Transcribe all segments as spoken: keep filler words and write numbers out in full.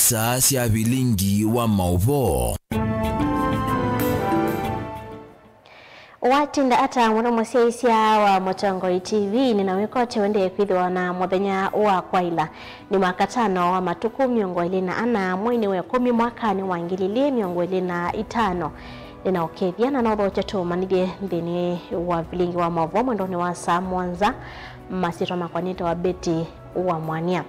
Saa sya vilingi wa maũvoo. Watinda ata mũno mũsyaĩĩsya wa Mũtongoi T V, nĩ na wĩkote ũendee kwĩthĩwa na mũthenya wa kwaĩla. Nĩ Mwakatano wa matukũ mĩongo ĩlĩ na ana, mweinĩ wa ĩkũmi, mwakanĩ wa ngili ilĩ mĩongo ĩlĩ na itano. Nĩ na ũkethya na no ũthokye tũmanyĩthye nthĩnĩ wa vilingi wa maũvoo mwendonĩ wa saa mũonza. Masyĩtwa makwa nĩtawa Betty wa Mwania.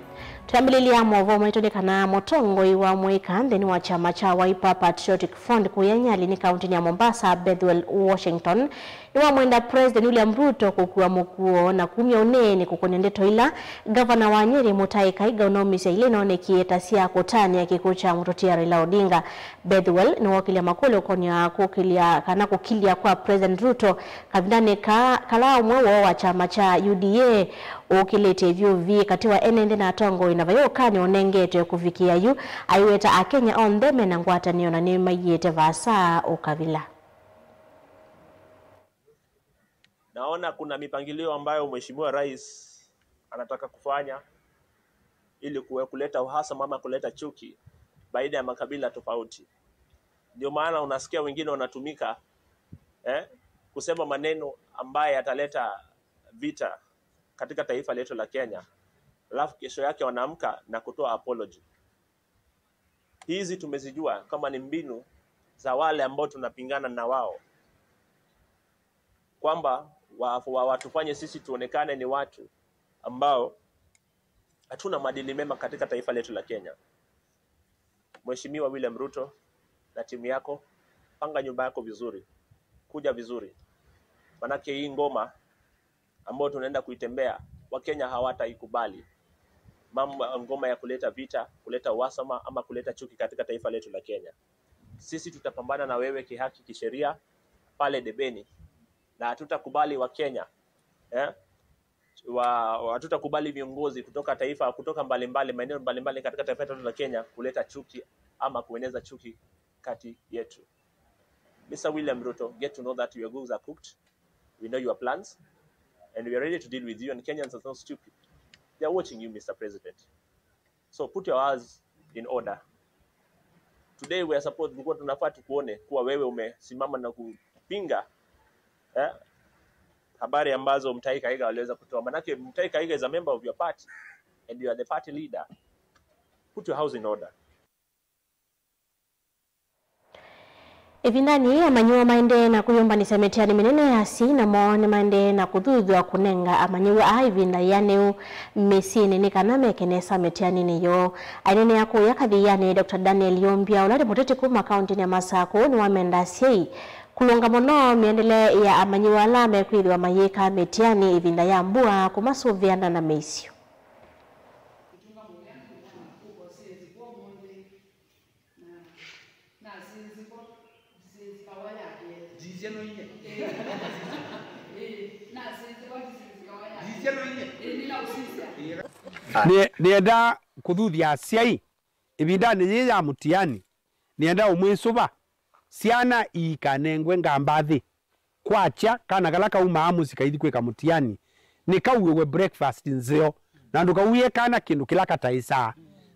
Twĩambĩlĩlya maũvoo maitũ nĩ kana mũtongoi wa mũika nthĩnĩ wa kyama kya Wiper Patriotic Front kũya Nyali nĩ kaũntĩnĩ ya Mombasa, Bethwel Washington, nĩwamwenda President William Ruto kũkua mũkuo na kumya ũneenĩ kũkũnĩa ndeto ila ngavana wa Nyeri Mutahi Kahiga ũnaumisye ila inonekie ta sya kũtanĩa kĩkw'ũ kya mũtũtia Raila Odinga. Bethwel nĩwookĩlya makũlyo ũkonĩa kũkĩlya kana kũkilya kwa President Ruto kavindanĩ ka, kala ũmwe woo wa kyama kya U D A ũkĩlĩte vyũvi katĩ wa ene nthĩ na atongoi, na vai ũkany'o ũnengetwe kũvikĩa yu, aiweta Akenya onthe mena ngwatanĩo na nĩmaiĩte vaasa ũkavila. Naona kuna mipangilio ambayo Mheshimiwa Rais anataka kufanya ili kuwe-, kuleta uhasama ama kuleta chuki baina ya makabila tofauti. Ndio maana unasikia wengine wanatumika, eh, kusema maneno ambaye yataleta vita katika taifa letu la Kenya, alafu kesho yake wanaamka na kutoa apology. Hizi tumezijua kama ni mbinu za wale ambao tunapingana na wao, kwamba wa-, wa-, watufanye sisi tuonekane ni watu ambao hatuna maadili mema katika taifa letu la Kenya. Mheshimiwa William Ruto na timu yako, panga nyumba yako vizuri, kuja vizuri, manake hii ngoma ambayo tunaenda kuitembea, Wakenya hawataikubali. Mambo, ngoma ya kuleta vita, kuleta uhasama ama kuleta chuki katika taifa letu la Kenya. Sisi tutapambana na wewe kihaki, kisheria pale debeni, na hatutakubali Wakenya, eh, wa, hatutakubali viongozi kutoka taifa, kutoka mbalimbali, maeneo mbalimbali katika taifa letu la Kenya kuleta chuki ama kueneza chuki kati yetu. Mister William Ruto, get to know that your goals are cooked. We know your plans, and we are ready to deal with you, and Kenyans are not stupid. They are watching you, Mister President. So put your house in order. Today we are supposed, tulikuwa tunafaa tukuone kuwa wewe umesimama na kupinga, eh, habari ambazo Mutahi Kahiga aliweza kutoa. Manake Mutahi Kahiga is a member of your party and you are the party leader. Put your house in order. Ĩvindanĩ yĩĩ, amanyĩw'a maendee na kwĩyũmbanĩsya mĩtĩanĩ mĩnene ya asyai, namo nĩmaendee na kũthuthw'a kũnenga amanyĩw'a aa ĩvinda yĩanĩu mĩsyĩnĩ nĩ kana meke nesa mĩtĩanĩnĩ yoo. Aineenea kũya Kathianĩ, Doctor Daniel Yombia, ũla nĩ mũteti kuma kaũntĩnĩ ya Masakũ, nĩwamenda asyai kũlũnga mũno mĩendele ya amanyĩw'a ala mekwĩthĩwa mayĩka mĩtĩanĩ ĩvinda ya mbua kũmasũvĩana na mĩisyo. Nĩ-, nĩenda kũthuthya asyai ĩvindanĩ yĩĩ ya mũtiani, nĩenda ũmwĩsũva syana iikanengwe ngambathĩ. Kwakya, kana kala kaumaa mũsyĩ kaithi kwĩka mũtiani, nĩkauĩwe breakfast nzeo, na ndũkauĩe kana kĩndũ kĩla kataĩsaa,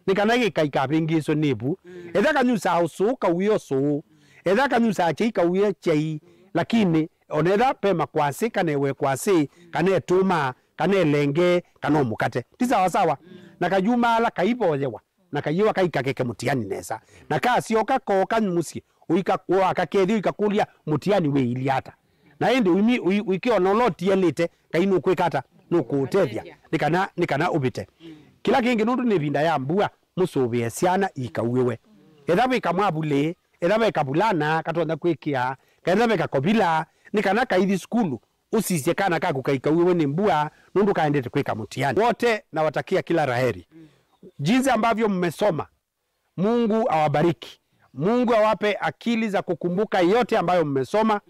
nĩ kana gĩkaikavĩngĩĩswe nĩ ĩvu. Etha kanyusaa ũsũũ, kauĩe ũsũũ. Etha kanyusaa kyai, kauĩe kyai. Lakini ona etha ve makwasĩ, kana ĩwe kwasĩ, kana ĩtũma, kana ĩlenge, kana o mũkate, ti sawa sawa. Na kayumaala kaivoyewa na kayĩwa kaikakeke mũtiani nesa. Na kasyoka kooka mũsyĩ, ũika-, ũakakethya ũikakũlya, "Mũtiani wĩilye ata?" Na ĩndĩ ũimi-, ũi-, ũikĩona ũla ũtielĩte, Ngai nũkwĩka ata? Nũkũũtethya nĩ kana, nĩ kana ũvĩte. Kĩla kĩngĩ, nũndũ nĩ ĩvinda ya mbua, mũsũvĩe syana ikauĩwe. Etha ve kamwavulĩ, etha ve kavulana katonya kwĩkĩa, kana etha ve kakovila, nĩ kana kaithi sukulu, ũsisye kana kaku kaikauĩwe nĩ mbua, nũndũ kaendete kwĩka mũtiani. Wote nawatakia kila la heri. Jinsi ambavyo mmesoma, Mungu awabariki. Mungu awape akili za kukumbuka yote ambayo mmesoma,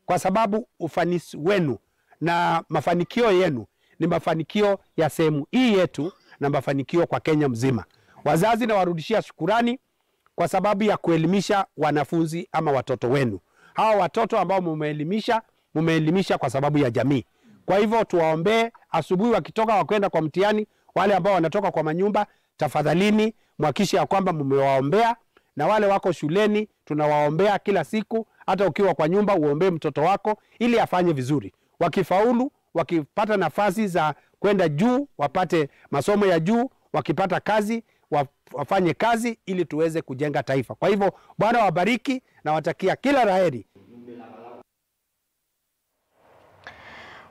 kwa sababu ufanisi wenu na mafanikio yenu ni mafanikio ya sehemu hii yetu na mafanikio kwa Kenya mzima. Wazazi, nawarudishia shukurani kwa sababu ya kuelimisha wanafunzi ama watoto wenu. Hawa watoto ambao mumeelimisha, mumeelimisha kwa sababu ya jamii. Kwa hivyo tuwaombee, asubuhi wakitoka wakwenda kwa mtihani, wale ambao wanatoka kwa manyumba, tafadhalini, mhakikishe ya kwamba mmewaombea, na wale wako shuleni, tunawaombea kila siku. Hata ukiwa kwa nyumba, uombee mtoto wako ili afanye vizuri. Wakifaulu, wakipata nafasi za kwenda juu, wapate masomo ya juu, wakipata kazi, wa-, wafanye kazi ili tuweze kujenga taifa. Kwa hivyo, Bwana wabariki, nawatakia kila la heri.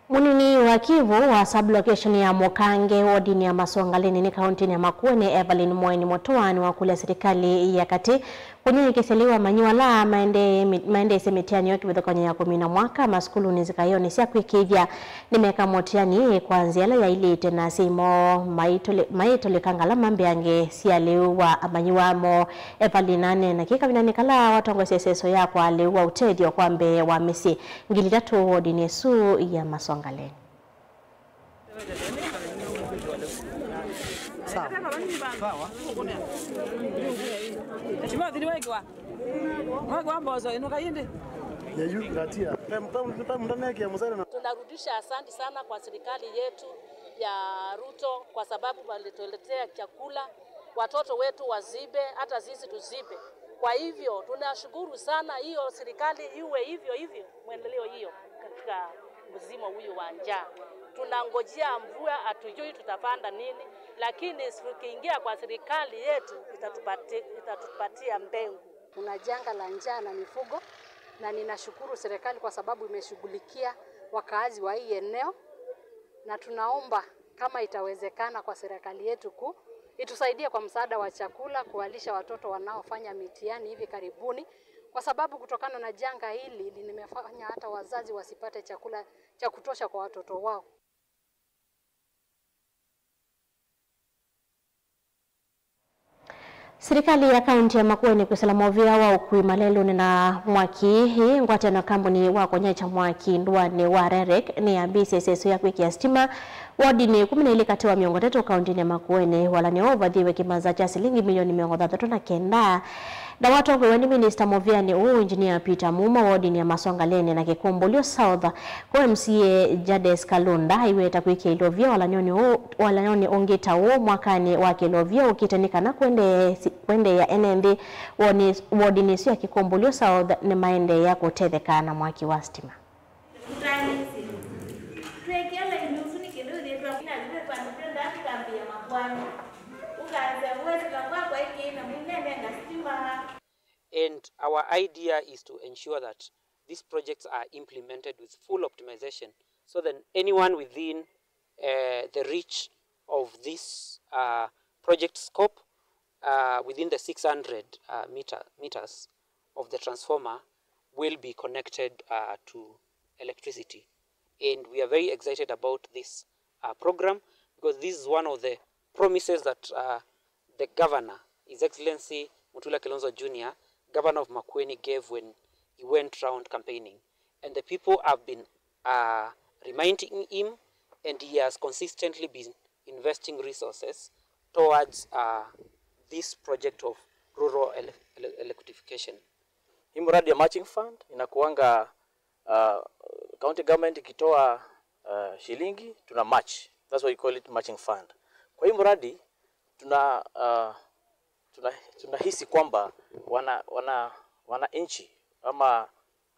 Mũnini wa Kivu wa sub-location ya Mũkange wodinĩ ya Masongaleni nĩ kaũntĩnĩ ya Makueni, Evelyn Mweni Mũtũa, nĩwakũlya silikalĩ ya katĩ kũnyaĩĩkĩsya lĩu amanyĩw'a ala maendee-, maendeesye mĩtiani ya kĩvathũkany'o ya kũmina mwaka masukulunĩ nzikaĩonĩ sya kwĩkĩĩthya nĩmeka mũtiani kwa nzĩa ĩla yaĩlĩte na asyai moo maitũlĩ-, maitũlĩkanga ala mambĩange sya lĩu wa amanyĩw'a moo. Evelyn aneena kĩ kavindanĩ kala watongoesya ĩseso ya kwaa lĩu wa ũtethyo kwa mbee wa mĩsyĩ ngili itatũ wodinĩ ĩsu ya Masongaleni. Tunarudisha asante sana kwa serikali yetu ya Ruto kwa sababu walituletea chakula, watoto wetu wasiibe, hata sisi tusiibe. Kwa hivyo, tunashukuru sana, hiyo serikali iwe hivyo hivyo, mwendeleo hiyo katika msimu huyu wa njaa. Tunangojea mvua, hatujui tutapanda nini, lakini tukiingia kwa serikali yetu, itatupati-, itatupatia mbegu. Kuna janga la njaa na mifugo, na ninashukuru serikali kwa sababu imeshughulikia wakaazi wa hii eneo, na tunaomba kama itawezekana kwa serikali yetu kuu, itusaidie kwa msaada wa chakula kuwalisha watoto wanaofanya mitihani hivi karibuni, kwa sababu kutokana na janga hili limefanya hata wazazi wasipate chakula cha kutosha kwa watoto wao. Silikalĩ ya kaũntĩ ya Makueni kwĩsĩla movĩa wa ũkui malelũnĩ na mwaki, ĩĩ ngwatanĩo kambuni wa kũnyaĩĩkya mwaki ndũanĩ wa REREC nĩyambĩĩsye ĩseso ya kwĩkĩa sitima wodinĩ ĩkũmi na ilĩ katĩ wa mĩongo ĩtatũ kaũntĩnĩ ya Makueni. Walany'o ũũ ũvathĩĩwe kĩmanza kya silingi milioni mĩongo thanthatũ na kenda, na watongoew'a nĩ minista mũvĩanĩ ũũ, Engineer Peter Muma, wodinĩ ya Masongaleni na Kĩkũmbũlyo South. Ko MCA Jades Kalunda aiweta kwĩkĩa ilovia walany'onĩ ũũ, walany'onĩ ũngĩ ta ũũ mwakanĩ wa kĩlovia ũkĩte nĩ kana kũendeesya, kũendeea ene nthĩ woni-, wodinĩ ĩsu ya Kĩkũmbũlyo South nĩmaendeea kũtetheka na mwaki wa sitima. And our idea is to ensure that these projects are implemented with full optimization, so that anyone within, uh, the reach of this, uh, project scope, uh, within the six hundred, uh, meter, meters of the transformer will be connected, uh, to electricity. And we are very excited about this, uh, program, because this is one of the promises that, uh, the governor, His Excellency Mutula Kilonzo Junior, governor of Makueni, gave when he went round campaigning. And the people have been, uh, reminding him, and he has consistently been investing resources towards, uh, this project of rural ele-, ele-, electrification. Hii mradi ya matching fund inakuanga, uh, county government ikitoa, uh, shilingi, tuna match. That's why you call it matching fund. Kwa hii mradi, tuna, uh, tuna, tunahisi kwamba wana, wana, wananchi ama,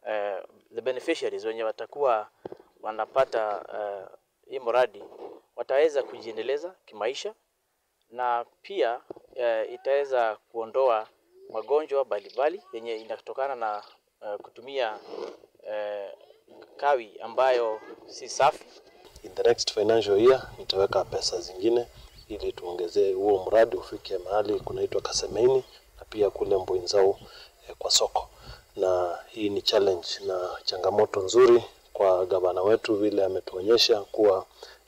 eh, the beneficiaries wenye watakuwa wanapata, eh, hii mradi wataweza kujiendeleza kimaisha, na pia, eh, itaweza kuondoa magonjwa mbalimbali yenye inatokana na, eh, kutumia, eh, kawi ambayo si safi. In the next financial year, nitaweka pesa zingine ili tuongezee huo mradi ufike mahali kunaitwa Kasemeini na pia kule Mbuinzau, eh, kwa soko. Na hii ni challenge na changamoto nzuri kwa gavana wetu vile ametuonyesha kuwa,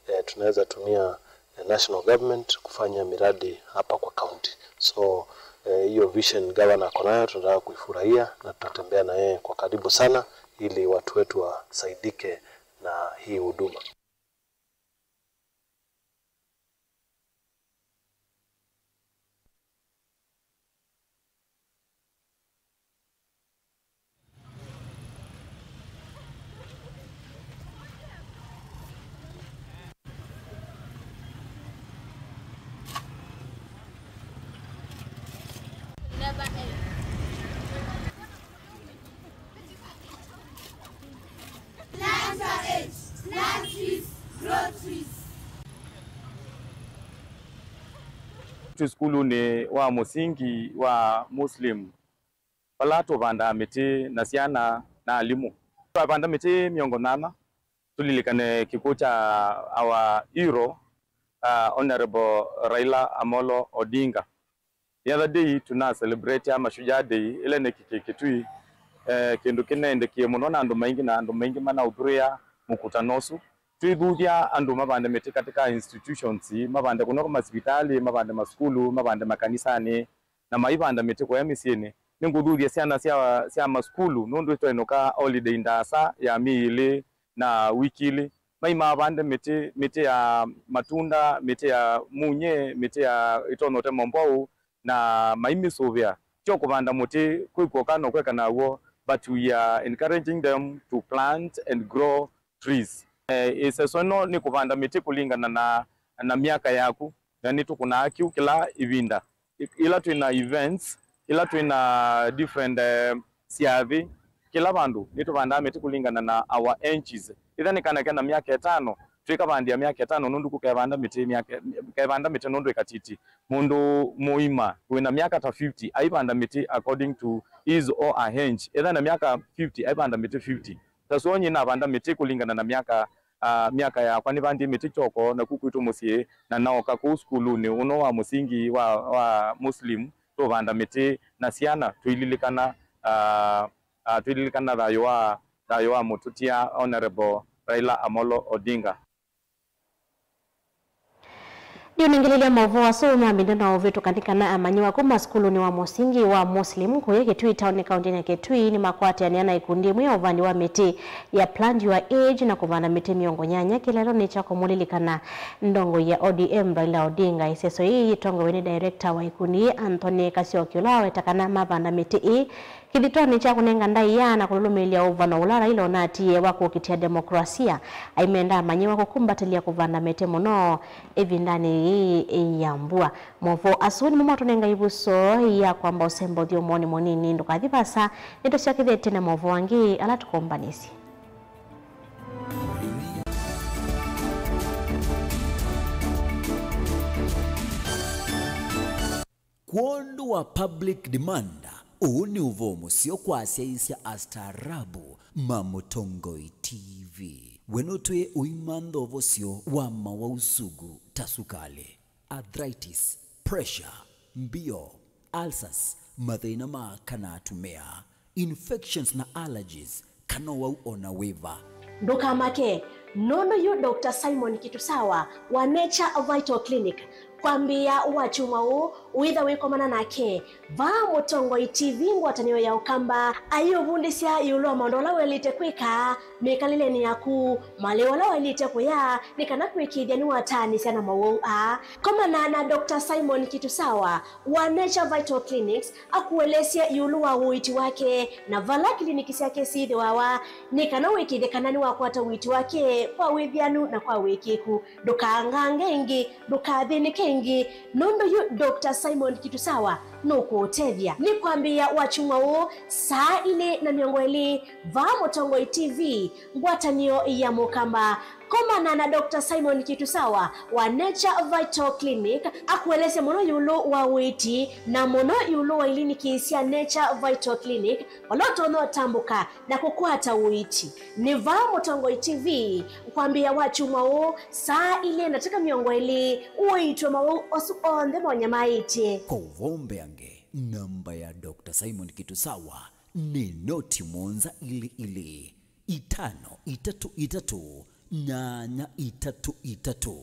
eh, tunaweza tumia, eh, national government kufanya miradi hapa kwa county. So, eh, hiyo vision gavana ako nayo tunataka kuifurahia na tutatembea na yeye kwa karibu sana ili watu wetu wasaidike na hii huduma. Twĩ sukulunĩ wa mũsingi wa Muslim, vala tũvandaa mĩtĩ na syana na alimũ. Twavanda mĩtĩ mĩongo nyanya, tũlilikane kĩkw'ũ kya our hero, uh, Honorable Raila Amolo Odinga. The other day tuna celebrate ya Mashujaa Day, ĩla ĩnekĩkie Kitui, eh, kĩndũ kĩnendekie mũno na andũ maingĩ, na andũ maingĩ manahũthĩrĩa mũkutano ũsu. Twĩthuthya andũ mavande mĩtĩ katika institutions, mavande kũno masivitalĩ, mavande masukulu, mavande makanisanĩ, na maivanda mĩtĩ kũya mĩsyĩnĩ. Nĩngũthuthya syana sya, sya masukulu, nũndũ ĩtoenũka holiday ndaasa ya myei ĩlĩ na wiki ilĩ, mai mavande mĩtĩ, mĩtĩ ya matunda, mĩtĩ ya munye, mĩtĩ ya ĩtonya ũtema mbwaũ, na maimĩsũvĩa. Tyo kũvanda mũtĩ kwĩ kw'oka no kweka naw'o, but we are encouraging them to plant and grow trees. Eh, ĩseso ĩno nĩ kũvanda mĩtĩ kũlingana na, na myaka yaku, na nĩtũkũnaa kĩu kĩla ĩvinda. I-, ĩla twĩ na events, ĩla twĩ na different, eh, syathĩ, kĩla vandũ nĩtũvandaa mĩtĩ kũlingana na our ages. Ĩtha nĩ kana kena myaka ĩtano, twĩkavandĩa myaka ĩtano nũndũ kũkevanda mĩtĩ myaka, kevanda mĩtĩ nũndũ ĩkatiti. Mũndũ mũima wĩna myaka ta fifty aivanda mĩtĩ according to his or her age. Ĩtha na myaka fifty aivanda mĩtĩ fifty. Ta so nyie navanda mĩtĩ kũlingana na myaka, ah, myaka yakwa. Nĩvandie mĩtĩ kyoko naku kwitũ mũsyĩ, na naoka kũu sukulunĩ ũno wa mũsingi wa, wa Muslim, tũvanda mĩtĩ na syana tũililikana, ah, ah, tũililikana thayũ wa, thayũ wa mũtũtia Honorable Raila Amolo Odinga. Ndiũnengeleelya maũvoo asu ma mĩtĩ na ũvĩtũka nĩ kana amanyĩw'a kuma sukulunĩ wa mũsingi wa Muslim kũya Kitui Town kaũntĩnĩ ya Kitui nĩmakwatanĩa na ikundi ĩmwe ya ũvandi wa mĩtĩ ya Plant Your Age na kũvanda mĩtĩ mĩongo nyanya kĩlelonĩ kya kũmũlilikana ndongoi ya O D M Raila Odinga. Ĩseso yĩĩ yĩtongoew'e nĩ director wa ikundi yĩĩ Anthony Kasioki, ũla waweta kana mavanda mĩtĩ ĩĩ kĩthitoonĩ kya kũnenga ndaĩa na kũlũlũmĩĩlya ũvano ũla Raila ũnatiie wa kũkitĩa demokrasia. Aimenda amanyĩw'a kũkumbatĩlya kũvanda mĩtĩ mũno ĩvindanĩ yĩĩ ya mbua. Maũvoo asu nĩmo matũnenga ĩvuso ya kwamba ũsemba ũthyũmũonĩ mũnini. Ndũkathi vaasa, nĩtũsyokethetye na maũvoo angĩ ala tũkombanĩsye. Kwondũ wa public demand, ũũ nĩ ũvoo mũseo kwa asyaĩĩsya astaarabu ma Mũtongoi T V. We nũtwĩe ũimantha ũvosyo wa mawau sugu ta sukalĩ, arthritis, pressure, mbio, ulcers, mathĩna ma aka na atumĩa, infections na allergies, kana ũwau o na wĩva. Ndũkamake, nũndũ yu Doctor Simon Kitusawa wa Nature Vital Clinic, kwambĩĩa wakyumwa ũũ wĩtha wĩkomana nake vaa Mũtongoi T V ngwatanĩo ya Ũkamba, aiũvundĩsya ĩũlũ wa maũndũ ala waĩlĩte kwĩka mĩkalĩlenĩ yaku, malĩu ala waĩlĩte kũya nĩ kana kũĩkĩĩthya nĩwataanĩsya na mawau aa. Komana na Doctor Simon Kitusawa wa Nature Vital Clinics akũelesye ĩũlũ wa ũiiti wake na vala kiliniki syake syĩthĩwawa, nĩ kana ũĩkĩĩthye kana nĩwakwata ũiiti wake kwa wĩthĩanu na kwa wĩkĩĩku. Ndũkaangange ĩngĩ, ndũkathĩnĩke ĩngĩ, nũndũ yu Doctor Simon Kitusawa nũkũũtethya. Nĩ kwambĩĩa wakyumwa ũũ saa ilĩ na mĩongo ĩlĩ vaa Mũtongoi T V, ngwatanĩo ya Mũkamba. Komana na Doctor Simon Kitusawa wa Nature Vital Clinic akũelesye mũno ĩũlũ wa ũiiti na mũno ĩũlũ wa iliniki sya Nature Vital Clinic, vala ũtonya ũtambũka na kũkwata ũiiti. Nĩ vaa Mũtongoi T V kwambĩĩa wakyumwa ũũ saa ilĩ na ndatĩka mĩongo ĩlĩ, ũiitwe mawau asu onthe monyamaĩtye. Kwa ũvoo mbeange, namba ya Doctor Simon Kitusawa nĩ noti mũonza ilĩ ilĩ, itano itatũ itatũ, nyanya itatũ itatũ.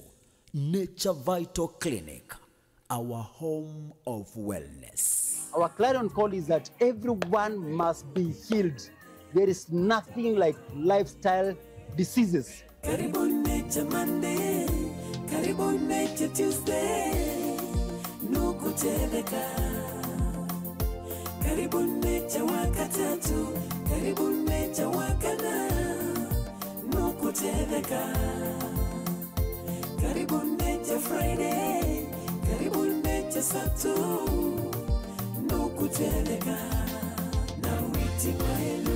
Nature Vital Clinic, our home of wellness. Our clarion call is that everyone must be healed. There is nothing like lifestyle diseases. Karibu Nature Monday, karibu Nature Tuesday, nũkũtetheka. Karibu Nature Wakatatu, karibu Nature Wakana, nũkũtetheka. Karibu Nature Friday, karibu Nature Saturday, nũkũtetheka na ũiiti mwaĩlu.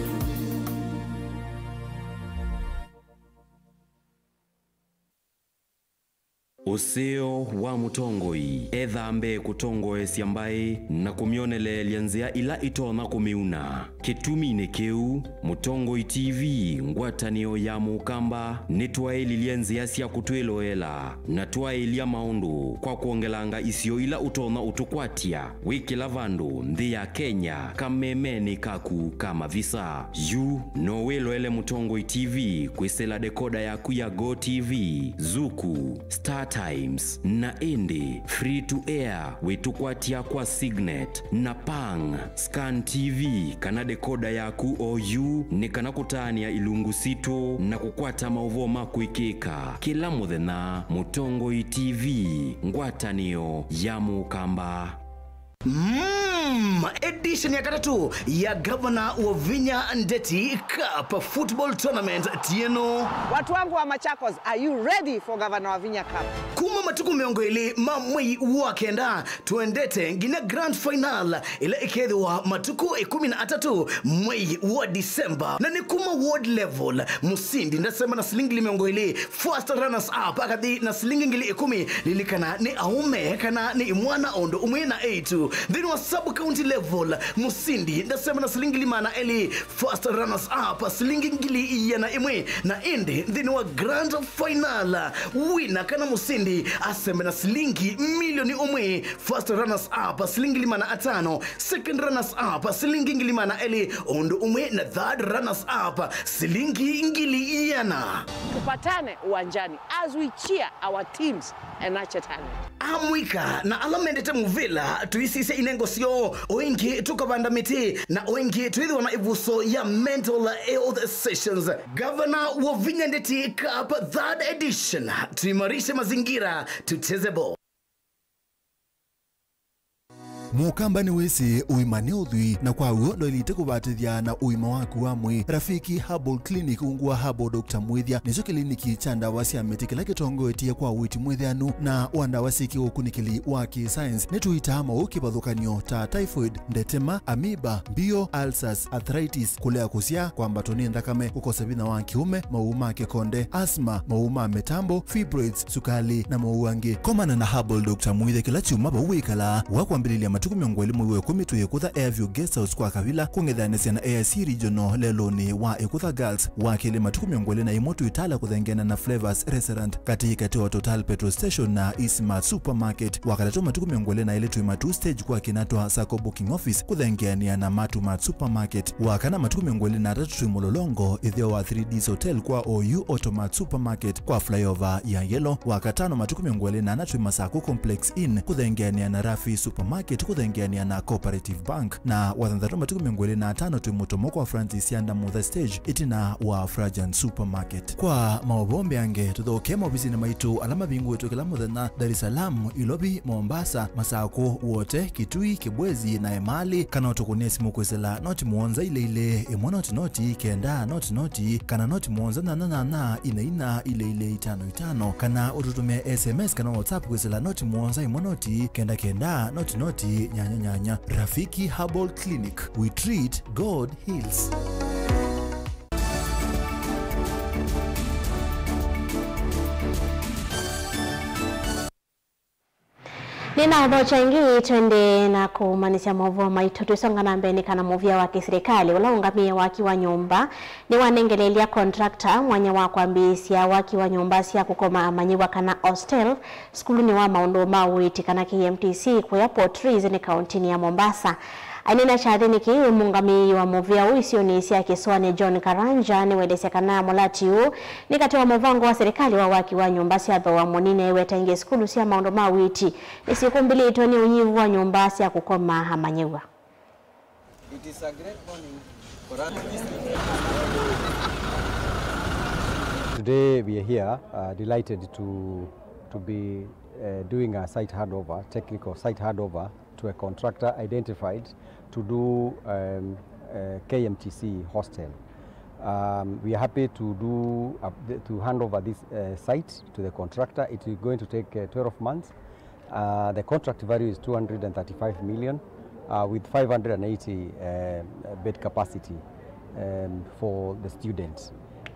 Ũseo wa mũtongoi ethaa mbee kũtongoesya mbaĩ na kũmyoneleelya nzĩa ila itonya kũmĩuna. Kĩtuminĩ kĩu, Mũtongoi T V, ngwatanĩo ya Mũkamba, nĩtwaĩlilye nzĩa sya kũtwĩloela na twaĩlya maũndũ kwa kwongelanga isio ila ũtonya ũtũkwatya wĩ kĩla vandũ nthĩ ya Kenya kamemenĩ kaku ka mavisa. Yu no wĩloele Mũtongoi T V kwĩsĩla dekoda yaku ya Go T V, Zuku, Star Times, na ĩndĩ free to air wĩtũkwatya kwa Signet na Pang. Scan T V kana dekoda yaku o yu nĩ kana kũtaanĩa ilungu sitũ na kũkwata maũvoo ma kwĩkĩka kĩla mũthenya. Mũtongoi T V, ngwatanĩo ya Mũkamba. Mm, edition ya katatũ ya Gavana Wavinya Ndeti Cup Football Tournament tieno. Watu wangu wa Machakos, are you ready for Gavana Wavinya Cup? Kuma matukũ mĩongo ĩlĩ ma mwei wa kenda, tũendete nginya grand final ĩla ĩkethĩwa matukũ ĩkũmi na atatũ mwei wa December. Na nĩ kuma ward level, mũsindi ndasema na silingi ngili mĩongo ĩlĩ, first runners up akathi na silingi ngili ĩkũmi. Lilikana nĩ aũme kana nĩ imwana o ũndũ ũmwe na eĩtu. Nthĩnĩ wa sub county level, mũsindi ndasema na silingi ngili maana elĩ, first runners up silingi ngili iana ĩmwe, na ĩndĩ nthĩnĩ wa grand final, wina kana mũsindi asembe na silingi milioni ũmwe, first runners up silingi ngili maana atano, second runners up silingi ngili maana elĩ, o ũndũ ũmwe na third runners up silingi ngili iana. Tupatane uwanjani as we cheer our teams and nurture talent. Amũika na ala mendete mũvĩla, tũisisye inengo syoo, o ĩngĩ tũkavanda mĩtĩ, na o ĩngĩ twĩthĩwa na ĩvuso ya mental health sessions. Gavana Wavinya Ndeti Cup third edition, tuimarishe mazingira, tucheze ball. Mũkamba nĩwĩsĩ ũima nĩ ũthwii, na kwa w'o ndwaĩlĩte kũvatĩthya na ũima waku wa mwĩĩ. Rafiki Herbal Clinic, ungu wa Herbal Doctor Mwĩthya, nĩkyo kĩliniki kya ndawa sya mĩtĩ kĩla kĩtongoetye kwa ũiiti mwĩthĩanu na wa ndawa syĩ kĩũkunĩkĩli wa kĩ-science. Nĩtũitaa maũũ kĩvathũkany'o ta typhoid, ndetema, amoeba, mbio, ulcers, arthritis, kũlea kũsyaa, kwambatwa nĩ nthakame, kũkosa vinya wa kĩũme, maũũ ma kĩkonde, asthma, maũũ ma mĩtambo, fibroids, sukali, na maũũ angĩ. Komana na Herbal Doctor Mwĩthya kĩla kyumwa vau wĩkalaa, wa kwambĩlĩlya matukũ mĩongo ĩlĩ mwei wa ĩkũmi twĩ Ĩkũtha Airview Guest House kwa Kavila, kũng'ethanĩsya na A I C Regional lelũnĩ wa Ĩkũtha Girls, wa kelĩ matukũ mĩongo ĩlĩ na ĩmwe twĩ Tala kũthengeana na Flavors Restaurant, katĩ katĩ wa Total Petrol Station na Eastmart Supermarket, wa katatũ matukũ mĩongo ĩlĩ na elĩ twĩ Matuu Stage kwa Kinatwa Sacco Booking Office kũthengeanĩa na Matu Mart Supermarket, wa kana matukũ mĩongo ĩlĩ na atatũ twĩ Mũlolongo, ĩtheo wa three Ds Hotel kwa O U Automart Supermarket kwa flyover ya Yellow, wa katano matukũ mĩongo ĩlĩ na ana twĩ Masako Complex Inn kũthengeanĩa na Rafi Supermarket kũthengeanĩa na Cooperative Bank, na wa thanthatũ matukũ mĩongo ĩlĩ na atano twĩ Mũtomo kwa Francis Yanda Mutha Stage ĩtina wa Frajan Supermarket. Kwa maũvoo mbeange, tũthokee maovisinĩ maitũ ala mavingũĩtwe kĩla mũthenya Dar es Salaam, Ilovi, Mombasa, Masako, Wote, Kitui, Kibwezi na Emali, kana ũtũkũnĩe simũ kwĩsĩla noti mũonza ilĩ ilĩ, ĩmwe noti noti, kenda noti noti, kana noti mũonza nyanya nyanya, ina ina, ilĩ ilĩ, itano itano, kana ũtũtũmĩe S M S kana WhatsApp kwĩsĩla noti mũonza ĩmwe noti, kenda kenda, noti noti, nyanya nyanya. Rafiki Herbal Clinic, we treat, God heals. Nĩnaũthokya ĩngĩ, twende na kũmanyĩsya maũvoo maitũ. Twĩsonga na mbee nĩ kana mũvĩa wa kĩsilikalĩ ũla ũngamĩe waki wa nyũmba nĩwanengeleelya contractor mwanya wa kwambĩĩsya waki wa nyũmba sya kũkoma amanyĩw'a kana hostel sukulunĩ wa maũndũ ma ũiiti kana K M T C kũya Port Reitz nĩ kaũntĩnĩ ya Mombasa. Aineena kyathĩnĩ kĩĩ, mũngamĩi wa mũvĩa ũũ isionĩ sya kĩsũanĩ John Karanja nĩwaelesya kana mũlati ũũ nĩ katĩ wa mũvango wa silikalĩ wa waki wa nyũmba sya thooa mũnini, aiweta ĩngĩ sukulu sya maũndũ ma ũiiti nĩsyĩkũmbĩlĩtwe nĩ ũnyivu wa nyũmba sya kũkoma amanyĩw'a. It is a great morning for us. Today we are here, uh, delighted to, to be, uh, doing a site handover, technical site handover to a contractor identified to do, um, uh, K M T C hostel. Um, we are happy to do, uh, the, to hand over this, uh, site to the contractor. It is going to take, uh, twelve months. Uh, the contract value is two hundred and thirty-five million, uh, with five hundred and eighty, uh, bed capacity, um, for the students.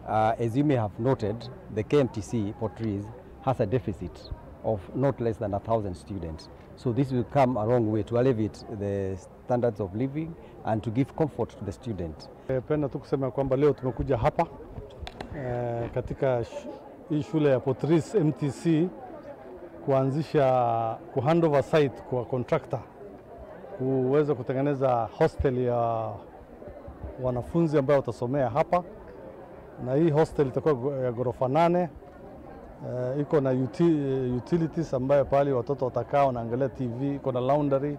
Uh, as you may have noted, the K M T C Port Reitz has a deficit of not less than a thousand students. So this will come a long way to alleviate the standards of living and to give comfort to the student. Napenda tu kusema kwamba leo tumekuja hapa eh, katika sh- hii shule ya Potris M T C kuanzisha, kuhand over site kwa contractor kuweza kutengeneza hostel ya wanafunzi ambao watasomea hapa, na hii hostel itakuwa go- ya ghorofa nane. Eh, iko na uti- utilities ambayo pahali watoto watakaa wanaangalia T V, iko na laundry,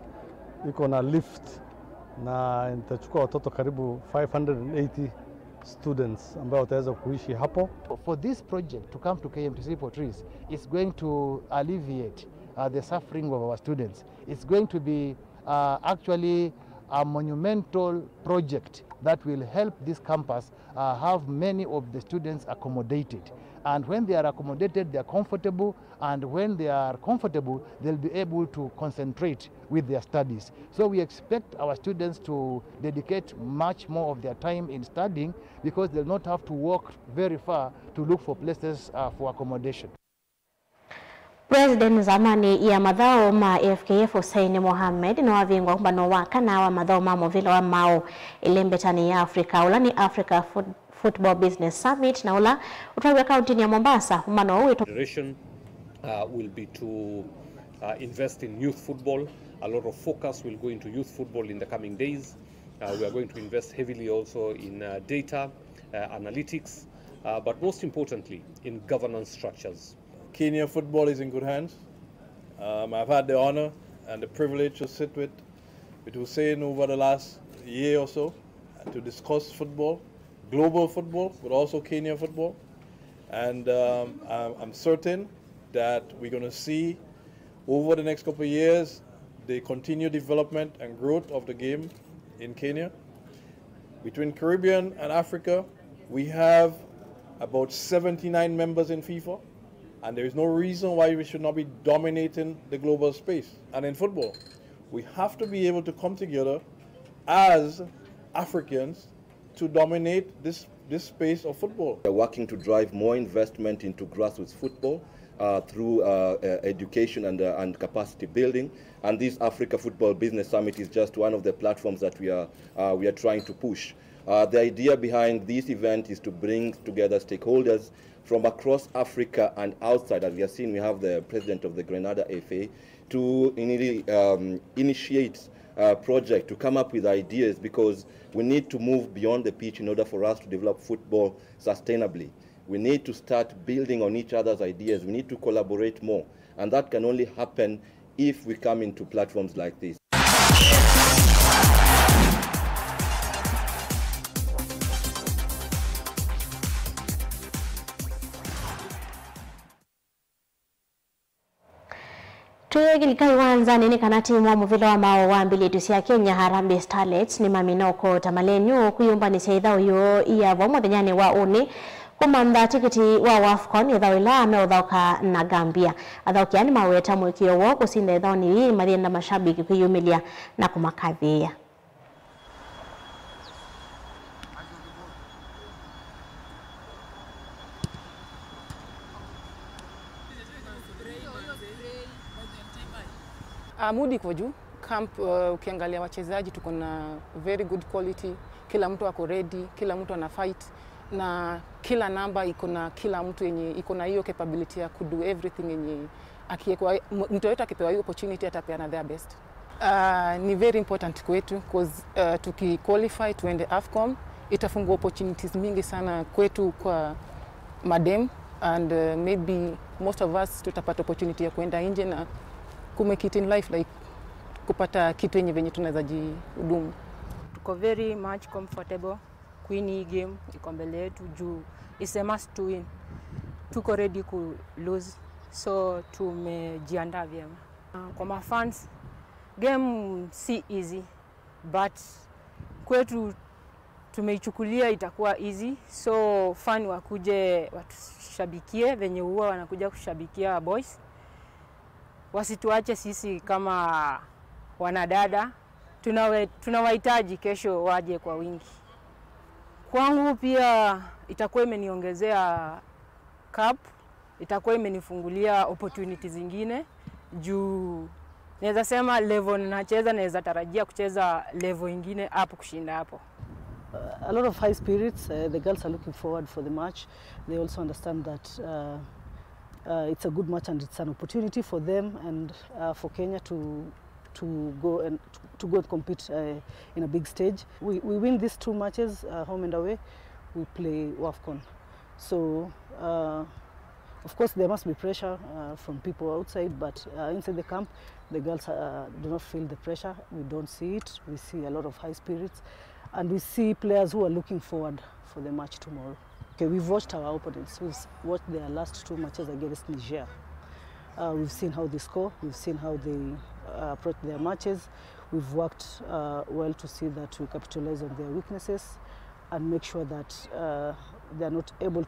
iko na lift, na itachukua watoto karibu five hundred and eighty students ambao wataweza kuishi hapo. For this project to come to K M T C Potris is going to alleviate uh, the suffering of our students. It's going to be uh, actually a monumental project that will help this campus uh, have many of the students accommodated. And when they are accommodated, they are comfortable, and when they are comfortable, they'll be able to concentrate with their studies. So we expect our students to dedicate much more of their time in studying because they'll not have to walk very far to look for places uh, for accommodation. President zamani ya mathaũ ma F K F Hussein Mohamed nĩwavingwa ũmbano wa kana wa mathaũ ma mũvĩla wa maũ ĩlembetanĩ ya Africa, ũla nĩ Africa Foot- Football Business Summit, na ũla ũtwaĩwe kauntinĩ ya Mombasa. Ũmbano ũũ wĩtũ Federation uh, will be to uh, invest in youth football. A lot of focus will go into youth football in the coming days. Uh, we are going to invest heavily also in uh, data, uh, analytics, uh, but most importantly, in governance structures. Kenya football is in good hands. Um, I've had the honor and the privilege to sit with, with Hussein over the last year or so uh, to discuss football, global football, but also Kenya football. And um, I'm I'm certain that we're going to see over the next couple of years the continued development and growth of the game in Kenya. Between Caribbean and Africa, we have about seventy-nine members in FIFA, and there is no reason why we should not be dominating the global space. And in football, we have to be able to come together as Africans to dominate this, this space of football. We are working to drive more investment into grassroots football uh, through uh, uh, education and, uh, and capacity building. And this Africa Football Business Summit is just one of the platforms that we are, uh, we are trying to push. Uh, the idea behind this event is to bring together stakeholders from across Africa and outside. As we have seen, we have the president of the Grenada F A to ini- um, initiate a project to come up with ideas, because we need to move beyond the pitch in order for us to develop football sustainably. We need to start building on each other's ideas. We need to collaborate more. And that can only happen if we come into platforms like this. Twĩkĩlika iwanzanĩ nĩ kana timu wa mũvĩla wa maũũ wa mbĩlĩtu sya Kenya, Harambee Starlets, nĩmamina ũkota malenyu kwĩyũmbanĩsya ĩthaũ yĩu ya vau mũthenyanĩ wa ũnĩ kũmantha tikiti wa AFCON, ĩthaũ ĩla meũthaũka na Gambia. Athaũki aa nĩmaweta mũĩkĩĩo woo kũsinda ĩthaũnĩ yĩĩ mathienda mashabiki kwĩyumĩlya na kũmakathĩĩa. Ah, mood iko juu. Camp, uh, ukiangalia wachezaji tuko na very good quality, kila mtu ako ready, kila mtu ana fight, na kila namba iko na kila mtu yenye iko na hiyo capability ya kudo everything yenye akiekwa, m- mtu yoyote akipewa hiyo opportunity atapeana their best. Uh, ni very important kwetu 'cause uh, tukiqualify tuende AFCON itafungua opportunities mingi sana kwetu kwa madem, and uh, maybe most of us tutapata opportunity ya kuenda nje na kumake it in life, like kupata kitu yenye venye tunaweza jihudumu. Tuko very much comfortable kuwin hii game iko mbele yetu juu it's a must to win. Tuko ready ku lose, so tumejiandaa vyema. Uh, kwa mafans, game si easy, but kwetu tumeichukulia itakuwa easy, so fan wakuje watushabikie venye huwa wanakuja kushabikia boys. Wasituache sisi kama wanadada. Tunawe- tunawahitaji kesho waje kwa wingi. Kwangu pia itakuwa imeniongezea cup Itakuwa imenifungulia opportunities zingine juu naweza sema level ninacheza, naweza tarajia kucheza level ingine hapo kushinda hapo. A lot of high spirits. Uh, the girls are looking forward for the match. They also understand that uh, uh, it's a good match and it's an opportunity for them and uh, for Kenya to to go and to go and compete uh, in a big stage. We, we win these two matches, uh, home and away. We play WAFCON. So, uh, of course, there must be pressure uh, from people outside, but uh, inside the camp, the girls uh, do not feel the pressure. We don't see it. We see a lot of high spirits, and we see players who are looking forward for the match tomorrow. Okay, we've watched our opponents. We've s- watched their last two matches against Niger. Uh, we've seen how they score. We've seen how they uh, approach their matches. We've worked uh, well to see that we capitalize on their weaknesses and make sure that uh, they are not able